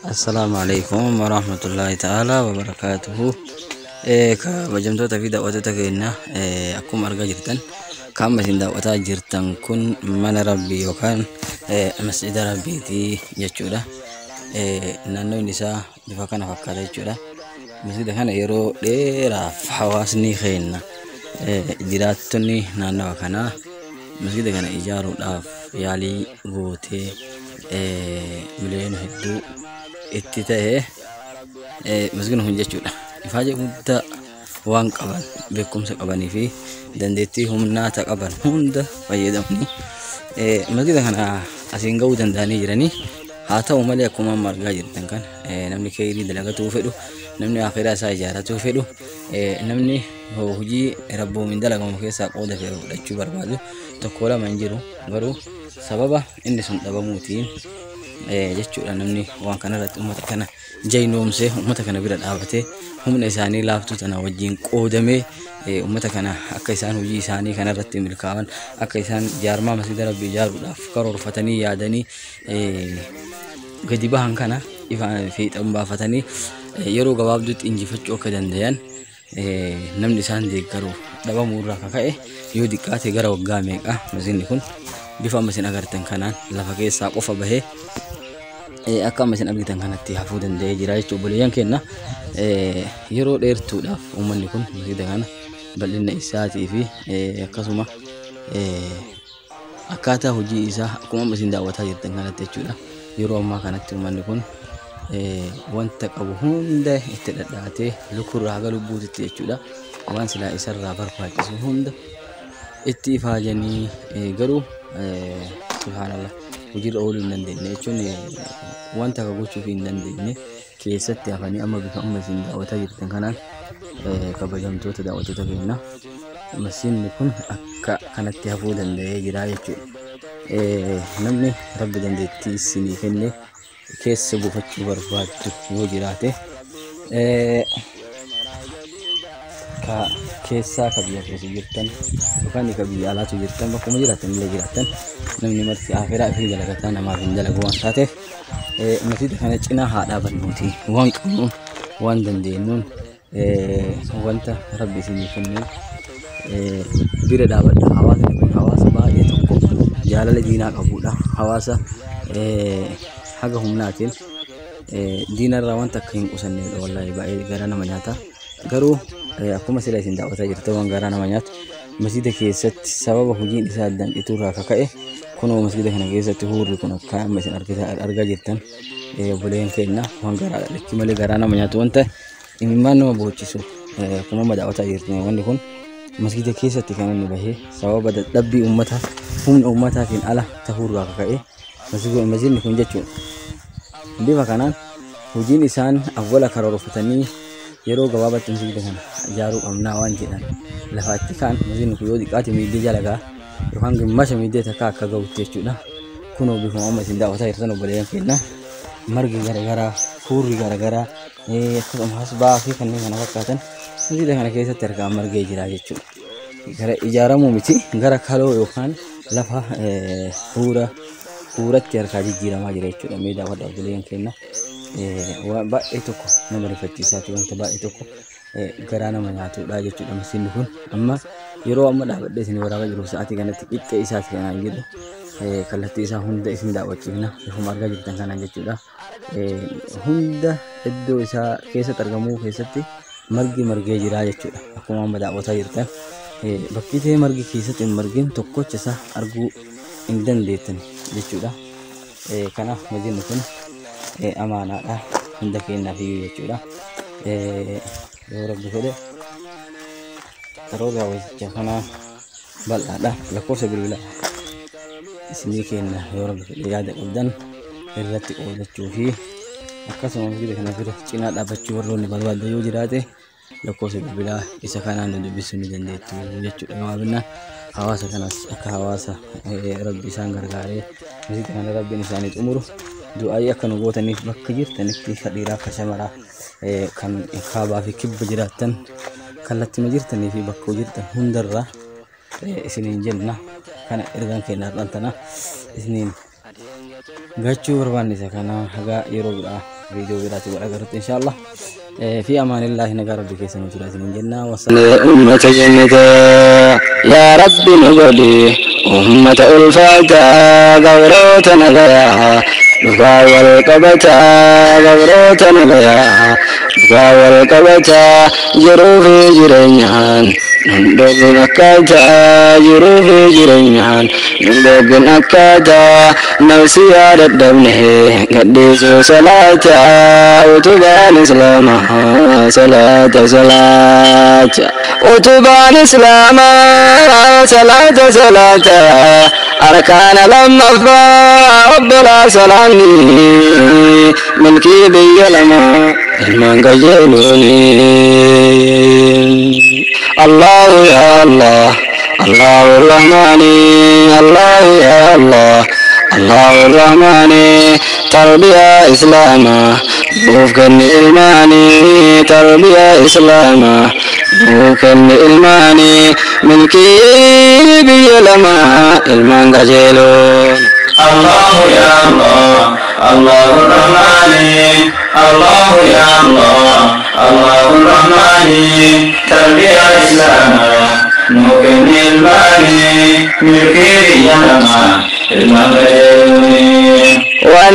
Assalaamu alaikum warahmatullahi ta'ala wabarakaatuhu. Kabajamtoota fi daawwattoota keenya, akkuma argaa jirtan kan isin daawwataa jirtan kun mana rabbii yookaan masjida rabbiiti jechuudha. Naannoon isaa bifa kana fakkaata jechuudha. Masjida kana yeroo dheeraaf hawaasni keenya, jiraattonni naannawa kanaa masjida kana ijaaruudhaaf yaalii gootee miliyoona hedduu itti ta'e masjidni kun jechuudha. Ifaajee guddaa waan qaban, beekumsa qabanii fi dandeettii humnaata qaban hunda fayyadamanii masjida kana asiin ga'uu danda'anii jiranii. Haa ta'u malee, akkuma amma argaa jirtan kan namni keeyrii dalagatuu fedhu, namni akhiraa isaa ijaarratuu fedhu, namni hojii rabboomiin dalagamu keessaa qooda fedhu fudhachuu barbaadu tokko lama hin jiru. Garuu sababa inni sun dhabamuutiin jechuudha, namni waan kanarratti uummata kana jaynoomsee, uummata kana bira dhaabatee, humna isaanii laaftuu tana wajjin qoodamee, uummata kana akka isaan hojii isaanii kanarratti milkaa'an, akka isaan jaarmaa masjida rabbii ijaaruudhaaf karoorfatanii yaadanii gadi bahan kana ifaan fiixan baafatanii yeroo gabaabduutti injifachuu akka danda'an namni isaan deeggaru dhabamuu irraa kaka'e, yoo xiqqaate gara waggaa meeqa masjidni kun bifa amma isin agartan kanaan lafa keessaa qofa bahee akka amma isin argitan kanatti hafuu danda'ee jira jechuudha. Obboleeyyan keenya, yeroo dheertuudhaaf uummanni kun masjida kana bal'ina isaatii fi akkasuma akkaataa hojii isaa akkuma amma isin daawwataa jirtan kanatti jechuudha. Yeroo ammaa kanatti uummanni kun wanta qabu hunda itti dhadhaatee lukurraa haga lubbuutitti jechuudha. Waan silaa isarraa barbaachisu hunda itti ifaajanii, garuu subhaanallah, hojiirra ooluu hin dandeenye jechuun wanta akka gochuuf hin dandeenye keessatti hafanii amma bifa amma isin daawwataa jirtan kanaan, kabajamtoota daawwattoota keenya, masjidni kun akka kanatti hafuu danda'ee jira jechuudha. Namni rabbi dandeettii isinii kenne keessa buufachuu barbaaddu yoo jiraate, ka keessaa ka biyya keessa jirtan yookaan ka biyya alaatu jirtan, bakkuma jiraatan illee jiraatan, namni marti akiraa ifii dalagataa namaaf hin dalagu waan taateef, masjida kana cinaa haa dhaabannuuti waan qabnuun, waan dandeenyuun, wanta rabbi isinii kenne bira dhaabadha. Hawaasni kun hawaasa baay'ee tokko jaalala diinaa qabudha. Hawaasa haga humnaatiin diinarraa wanta akka hin qusannedha. Wallaahi baay'ee garaa nama nyaata. Garuu akkuma sila isin daawwataa jirtan, waan garaa nama nyaatu, masjida keessatti sababa hojiin isaa addaan citurraa kaka'e kunoo masjida kana keessatti huurri kun akka amma isin argaa jirtan, obboleeyyan keenya, waan garaa dhaqchi malee garaa nama nyaatu, wanta imimmaan nama boochisu, akkuma amma daawwataa jirtan wanni kun masjida keessatti kan inni bahee sababa dadhabbii uummataa, humna uummataatiin ala ta'uurraa kaka'e masjidni kun jechuudha. Bifa kanaan hojiin isaan awwala karoorfatanii yeroo gabaabaatti masjida kana ijaaruu qabnaa waan jedhan lafa itti ka'an, masjidni kun yoo xiqqaate miiddee jala ga'a yookaan gimmasha miiddee takka akka ga'utti jechuudha. Kunoo bifuma amma isin daawwataa jirtan, obboleeyyan keenya, margi garaagaraa, fuurri garaagaraa, akkasumas hasbaa fi kanneen kana fakkaatan masjida kana keessatti argaa margee jira jechuudha. Gara ijaaramuu miti, gara kaloo yookaan lafa fuura fuuratti harkaa jijjiiramaa jira jechuudha. Mee daawwadha, obboleeyyan keenya, waan baay'ee tokko nama rifachiisaati, wanta baay'ee tokko garaa nama nyaatudha jechuudha. Masjidni kun amma yeroo amma dhaabadhee isin waraabaa jiru sa'aatii kanatti qixxee isaati kanaan jedhu kallattii isaa hunda isin daawwachiifna, bifuma argaa jirtan kanaan jechuudha. Hunda iddoo isaa keessatti argamuu keessatti margi margee jira jechuudha. Akkuma amma daawwataa jirtan bakki ta'e margi keessatti hin margin tokkocha isaa arguu hin dandeettan jechuudha. Kanaaf masjidni kun amaanaadha hunda keenyaaf iyyuu jechuudha. Yoo rabbi fedhe karoora hawwasicha kanaa bal'aadha. Lakkoofsa bilbilaa isinii kenna, yoo rabbi fedhe yaada qabdan irratti qoodachuu fi akkasuma masjida kana bira cinaa dhaabbachuu warroonni barbaadan yoo jiraate, lakkoofsa bilbilaa isa kanaan nu dubbisuu ni dandeettu jechuudha. Gabaabinaan hawaasa kanas akka hawaasa rabbi isaan gargaaree masjida kana rabbiin isaanii xumuru du'aayii akka nu gootaniif bakka jirtanitti, ka dhiiraa ka shamaraa, kan kaabaa fi kibba jiraattan, kallattima jirtanii fi bakka jirtan hundarraa isiniin jenna. Kana ergaan keenya har'aan tana isiniin gachuu barbaanne isa kana. Hagaa yeroo biraa Viidiyoo biraatti wal agarrutti inshaallah. Fi amaanillaahi, nagaa rabbi keessa nu tura isiniin jenna. Ummata jannataa yaa rabbi nu godhi, ummata ulfaataa, gabroota nagayaa dhugaa wal qabataa, gabroota nagayaa dhugaa wal qabataa, jiruu fi jireenyaan nun dhoggin akkaataa, jiruu fi jireenyaan nun dhoggin akkaataa, nafsi yaa dadhabne gadhiisuu salaataa, utubaan islaamaa salaata salaata, utubaan islaamaa salaata salaata, arkaana lammaffaa obbolaa salaanni, milkii biyya lamaa ilmaan qajeeluuni. الله يا الله الله الرحمن، الله يا الله الله الرحمن، تربية إسلاما nuuf kenni ilmaani, تربية إسلاما nuuf kenni ilmaani, milkii biyya lamaa ilmaan qajeeluun. الله يا الله الله الرحمن، الله يا الله الله الرحمن، تربية إسلاما nuuf kenni ilmaani, milkii biyya lamaa ilmaan qajeeluuni. Waan